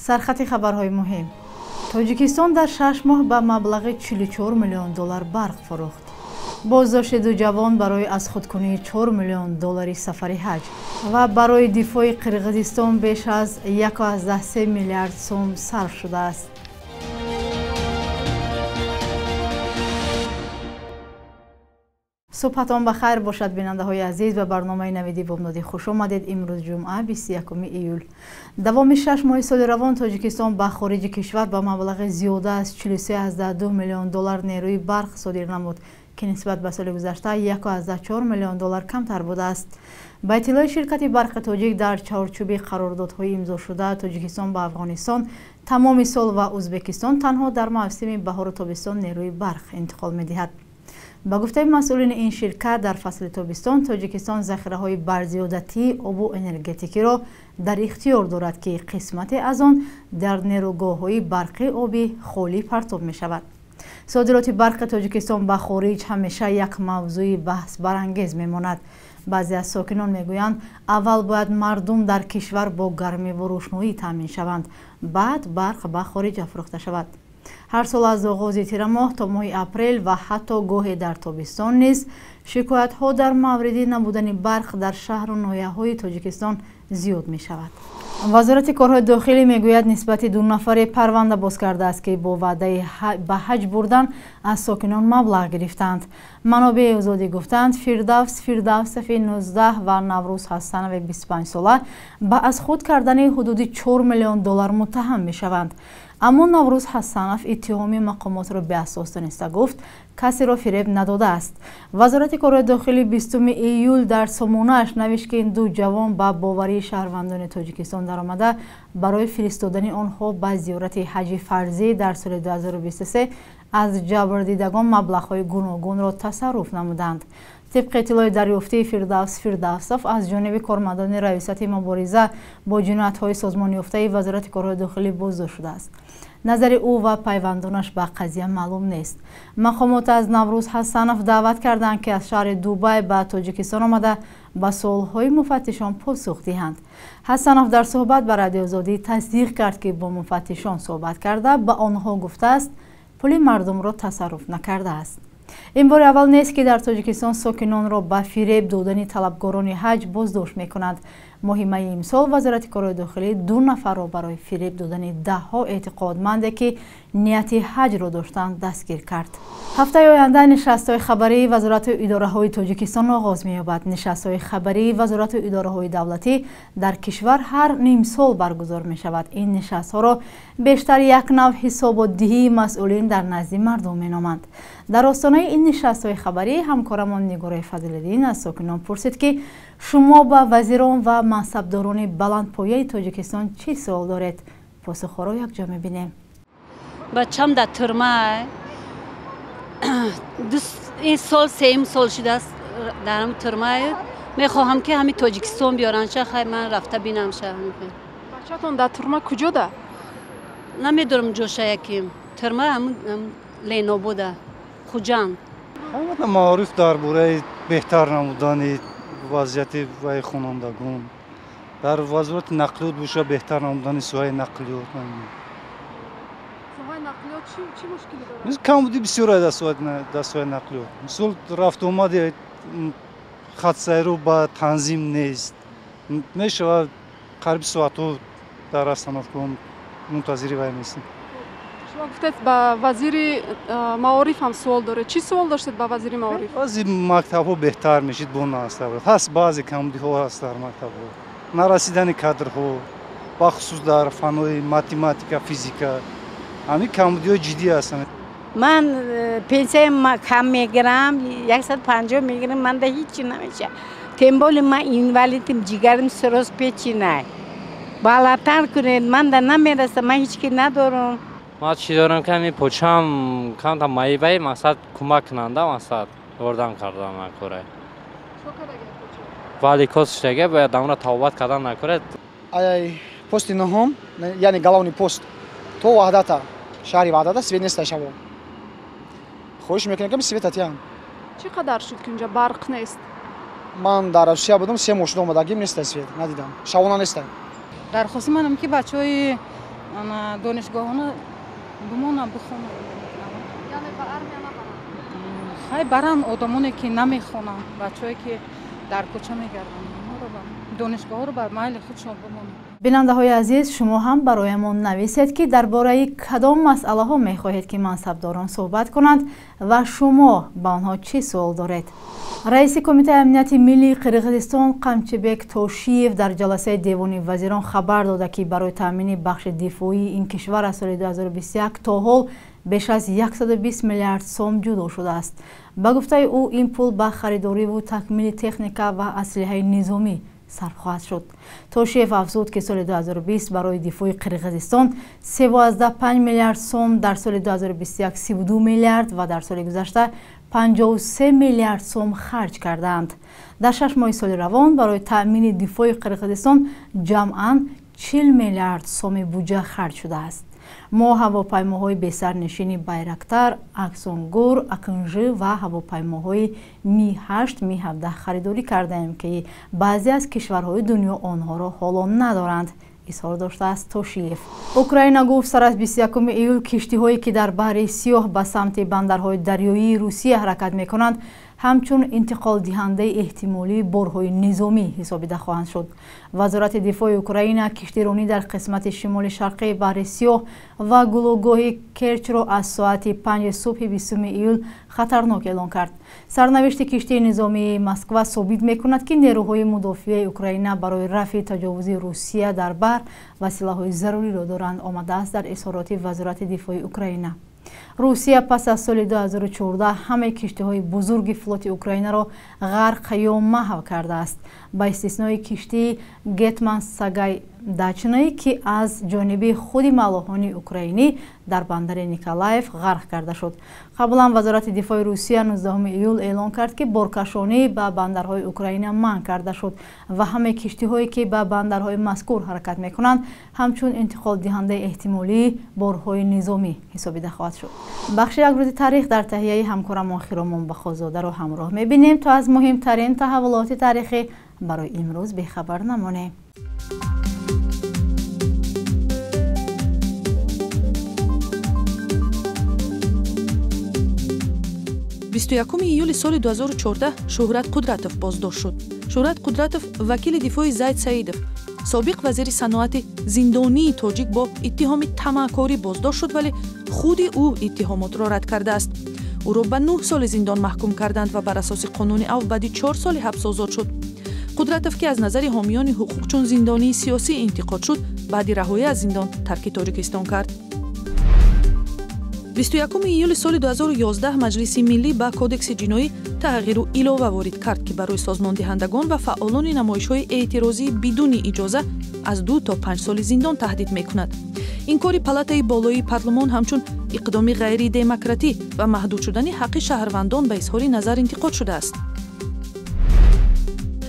Сархати хабарҳои муҳим. Тоҷикистон дар 6 моҳ ба маблағи 44 миллион доллар барқ фурӯхт. Боздошти ду ҷавон барои аз худкунии 4 миллион доллари сафари ҳаҷ ва барои дифои Қирғизистон беш аз 1,3 миллиард сом сарф шудааст. Субҳатон ба хайр бошад, бинандаҳои азиз, ба барномаи навиди бомдодӣ хуш омадед. Имрӯз ҷумъа, 21 июл. Давоми 6 моҳи соли равон Тоҷикистон ба хориҷи кишвар ба маблағи зиёда аз 43,2 миллион доллар нерӯи барқ содир намуд, ки нисбат ба соли гузашта 1,4 миллион доллар камтар будааст. Ба иттилои ширкати барқи тоҷик, дар чаҳорчӯби қарордодҳои имзошуда Тоҷикистон ба Афғонистон тамоми сол ва Ӯзбекистон танҳо дар мавсими баҳору тобистон нерӯи барқ интиқол медиҳад. Ба гуфтаи масъулини ин ширкат, дар фасли тобистон Тоҷикистон захираҳои барзиёдатии обу энергетикиро дар ихтиёр дорад, ки қисмате аз он дар нерӯгоҳҳои барқи обӣ холӣ партоб мешавад. Содироти барқи Тоҷикистон ба хориҷ ҳамеша як мавзӯи баҳсбарангез мемонад. Баъзе аз сокинон мегӯянд, аввал бояд мардум дар кишвар бо гармиву рӯшноӣ таъмин шаванд, баъд барқ ба хориҷ афрӯхта шавад. Ҳар сол аз оғози тирамоҳ то моҳи апрел ва ҳатто гоҳе дар тобистон низ шикоятҳо дар мавриди набудани барқ дар шаҳру ноҳияҳои Тоҷикистон зиёд мешавад. Вазорати корҳои дохилӣ мегӯяд, нисбати ду нафаре парванда боз кардааст, ки бо ваъдаи ба ҳаҷ бурдан аз сокинон маблағ гирифтанд. Манобеи озодӣ гуфтанд, Фирдавс Фирдавсови 19 ва Наврӯз Ҳасанови 25 сола ба аз худ кардани ҳудуди 4 миллион доллар муттаҳам мешаванд. Аммо Наврӯз Ҳасанов иттиҳоми мақомотро беасос дониста гуфт, касеро фиреб надодааст. Вазорати корҳои дохилӣ 20 июл дар сомонааш навишт, ки ин ду ҷавон ба боварии шаҳрвандони Тоҷикистон даромада барои фиристодани онҳо ба зиёрати ҳаҷи фарзӣ дар соли 2023 аз ҷабрдидагон маблағҳои гуногунро тасарруф намуданд. Тибқи иттилои дарёфтии Фирдавс Фирдавсов аз ҷониби кормандони раёсати мубориза бо ҷиноятҳои созмонёфтаи Вазорати корҳои дохилӣ боздошт шудааст. Назари ӯ ва пайвандонаш ба қазия маълум нест. Мақомот аз Наврӯз Ҳасанов даъват карданд, ки аз шаҳри Дубай ба Тоҷикистон омада ба суолҳои муфаттишон посух диҳанд. Ҳасанов дар суҳбат ба Радиои Озодӣ тасдиқ кард, ки бо муфаттишон суҳбат карда ба онҳо гуфтааст, пули мардумро тасарруф накардааст. Ин бори аввал нест, ки дар Тоҷикистон сокинонро ба фиреб додани талабгорони ҳаҷ боздошт мекунанд. Моҳи майи имсол Вазорати корҳои дохилӣ ду нафарро барои фиреб додани даҳҳо эътиқодманде, ки нияти ҳаҷро доштанд, дастгир кард. Ҳафтаи оянда нишастҳои хабарии вазорату идораҳои Тоҷикистон оғоз меёбад. Нишастҳои хабарии вазорату идораҳои давлатӣ дар кишвар ҳар нимсол баргузор мешавад. Ин нишастҳоро бештар як нав ҳисоботдиҳии масъулин дар назди мардум меноманд. Дар остонаи ин нишастҳои хабарӣ ҳамкорамон Нигораи Фазлиддин аз сокинон пурсид, ки шумо ба вазирон ва мансабдорони баландпояи Тоҷикистон чӣ суол доред? Посухҳоро якҷо мебинем. Бачам дар турма ин сол сеюм сол шудааст дар ҳам турма. Мехоҳам, ки ҳами Тоҷикистон биёранд, хай ман рафта бинам. Бачатон дар турма куҷода? Намедонам ҷоша, яким турма Ленобода, Хуҷанд. Маориф дар бораи беҳтар намудани вазъияти ваи хонандагон, дар вазорати нақлиёт боша, беҳтар намудани соҳаи нақлиёт. Соҳаи нақлиёт чӣ мушкилӣ дорад? Камбуди бисёр дар соҳаи нақлиёт. Мисол, рафтуомади хатсайру ба танзим нест, мешавад қариби соатҳо дар остановкаҳо мунтазири вай местем. Шумо гуфтед, ба вазири маориф ҳам суол доред. Чӣ суол доштед ба вазири маориф? Баъзи мактабҳо беҳтар мешид, бо ҳаст баъзе камбудиҳо ҳаст дар мактабҳо, нарасидани кадрҳо, бахусус дар фанҳои математика, физика, ҳамин камбудиҳои ҷиддӣ ҳастанд. Ман пенсияи кам мегирам, 150 мегирам, манда ҳичи намеша. Тем более ман инвалидим, ҷигарим цирроз, печень. Баландтар кунед, манда намераса, ман ҳеч ки надорам. Ман чӣ дорам, ки ҳамин почам камта маибаи, мақсад кӯмак кунанда, мақсад ёрдам кардан накора. Валикоз шудага, бояд амра тавбат кардан накора. Ай пости нуҳум, яъне главный пост то Ваҳдата, шаҳри Ваҳдата свет неста шаво. Хоҳиш мекунем, ки свет атиям. Чӣ қадар шуд, ки инҷа барқ нест? Ман дар Русия будам, 3 моҳ шуда омадагим, неста свет, надидам. Шабона неста. Дархости манам, ки бачаҳои Донишгоҳона бимонам, бихонам. Яъне ба армия набаранд? Хай, баранд одамоне ки намехонанд, бачаҳое ки дар кӯча мегарданд, донишгоҳҳоро ба майли худшон бимонанд. Бинандаҳои азиз, шумо ҳам бароямон нависед, ки дар бораи кадом масъалаҳо мехоҳед, ки мансабдорон суҳбат кунанд ва шумо ба онҳо чӣ суол доред. Раиси Кумитаи амнияти миллии Қирғизистон Қамчибек Тошиев дар ҷаласаи Девони вазирон хабар дода, ки барои таъмини бахши дифоии ин кишвар аз соли 2021 то ҳол беш аз 120 миллиард сом ҷудо шудааст. Ба гуфтаи ӯ, ин пул ба харидориву такмили техника ва аслиҳаи низомӣ сарф хоҳад шуд. Тошиев афзуд, ки соли 2020 барои дифои Қирғизистон 3,5 миллиард сом, дар соли 2021 32 миллиард ва дар соли гузашта 53 миллиард сом харҷ кардаанд. Дар 6 моҳи соли равон барои таъмини дифои Қирғизистон ҷамъан 40 миллиард соми буҷа харҷ шудааст. Мо ҳавопаймоҳои бесарнишини Байрактар, Аксонгур, Акинжи ва ҳавопаймоҳои Ми-8, Ми-17 харидорӣ кардаем, ки баъзе аз кишварҳои дунё онҳоро ҳоло надоранд, изҳор доштааст Тошиев. Украина гуфт, сар аз 21 июл киштиҳое, ки дар баҳри Сиёҳ ба самти бандарҳои дарёии Русия ҳаракат мекунанд, ҳамчун интиқолдиҳандаи эҳтимолии борҳои низомӣ ҳисобида хоҳанд шуд. Вазорати дифои Украина киштиронӣ дар қисмати шимоли шарқии баҳри Сиёҳ ва гулӯгоҳи Керчро аз соати 5 субҳи 20 июл хатарнок эълон кард. Сарнавишти киштии низомии Москва собит мекунад, ки нерӯҳои мудофиаи Украина барои рафъи таҷовузи Русия дар баҳр василаҳои заруриро доранд, омадааст дар изҳороти Вазорати дифои Украина. Русия пас аз соли 2014 ҳамаи киштиҳои бузурги флоти Украинаро ғарқ ё маҳв кардааст, ба истиснои киштии Гетман Сагай Дачный, ки аз ҷониби худи маллоҳони украинӣ дар бандари Николаев ғарқ карда шуд. Қаблан Вазорати дифои Русия 19 июл эълон кард, ки боркашонӣ ба бандарҳои Украина манъ карда шуд ва ҳамаи киштиҳое, ки ба бандарҳои мазкур ҳаракат мекунанд, ҳамчун интиқолдиҳандаи эҳтимолии борҳои низомӣ ҳисобида хоҳад шуд. Бахши як рӯзи таърих дар таҳияи ҳамкорамон Хиромон Бахозодаро ҳамроҳ мебинем, то аз муҳимтарин таҳаввулоти таърихӣ барои имрӯз бехабар намонем. 21 июли соли 2014 Шӯҳрат Қудратов боздошт шуд. Шӯҳрат Қудратов вакили дифои Зайд Саидов, собиқ вазири саноати зиндонии тоҷик, бо иттиҳоми тамаъкорӣ боздошт шуд, вале худи ӯ иттиҳомотро рад кардааст. Ӯро ба 9 соли зиндон маҳкум карданд ва бар асоси қонуни авф баъди 4 соли ҳабс озод шуд. Қудратов, ки аз назари ҳомиёни ҳуқуқ чун зиндонии сиёсӣ интиқод шуд, баъди раҳоӣ аз зиндон тарки Тоҷикистон кард. 21 июли соли 2011 Маҷлиси миллӣ ба Кодекси ҷиноӣ тағйиру илова ворид кард, ки барои созмондиҳандагон ва фаъолони намоишҳои эътирозӣ бидуни иҷоза аз 2 то 5 соли зиндон таҳдид мекунад. Ин кори палатаи болоии парлумон ҳамчун иқдоми ғайридемократӣ ва маҳдуд шудани ҳаққи шаҳрвандон ба изҳори назар интиқод шудааст.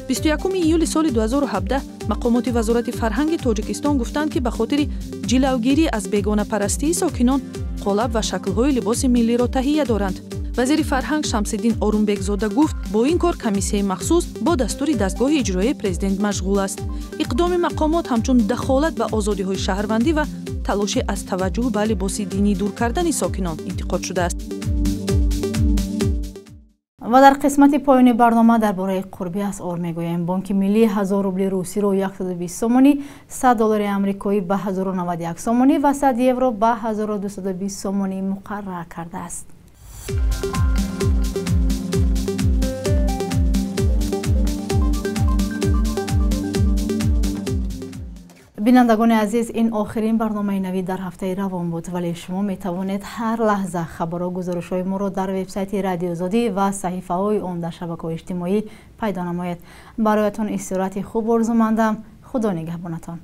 21 июли соли 2017 мақомоти Вазорати фарҳанги Тоҷикистон гуфтанд, ки ба хотири ҷилавгирӣ аз бегонапарастии сокинон қолаб ва шаклҳои либоси миллиро таҳия доранд. Вазири фарҳанг Шамсиддин Орумбекзода гуфт, бо ин кор комиссияи махсус бо дастури дастгоҳи иҷроияи президент машғул аст. Иқдоми мақомот ҳамчун дахолат ба озодиҳои шаҳрвандӣ ва талоши аз таваҷҷӯҳ ба либоси динӣ дур кардани сокинон интиқод шудааст. Ва дар қисмати поёни барнома дар бораи қурби асъор мегӯем. Бонки миллӣ 1000 рубли русиро 120 сомонӣ, 100 доллари амрикоӣ ба 1091 сомонӣ ва 100 евро ба 1220 сомонӣ муқаррар кардааст. Бинандагони азиз, ин охирин барномаи навӣ дар ҳафтаи равон буд, вале шумо метавонед ҳар лаҳза хабару гузоришҳои моро дар вебсайти Радиоозодӣ ва саҳифаҳои он дар шабакаҳои иҷтимоӣ пайдо намоед. Бароятон истироҳати хуб орзумандам. Худо нигаҳбонатон.